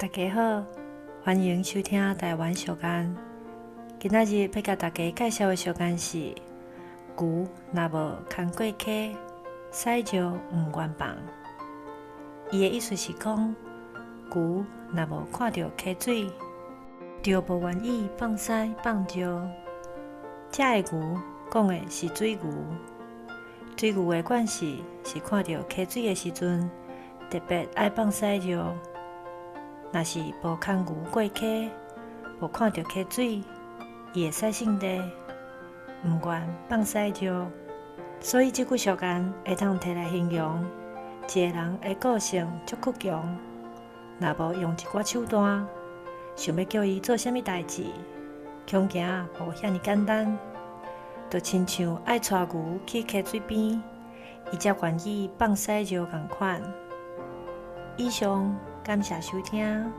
大家好，歡迎收聽台灣俗諺。今仔日欲共大家介紹的俗諺是：牛若無牽過溪，屎尿毋願放。伊的意思是講，牛若無看著溪水，就無願意放屎放尿。這个牛講的是水牛，水牛的慣勢是看著溪水的時陣，特別愛放屎尿。若是無牽牛過溪，無看著溪水，伊會使性地毋願放屎尿。所以這句俗諺會當提來形容一个人的個性足倔強，若無用一寡手段，想欲叫伊做啥物代誌，恐驚無遐爾簡單。就親像愛帶牛去溪水邊，伊才願意放屎尿仝款。以上，感謝收聽。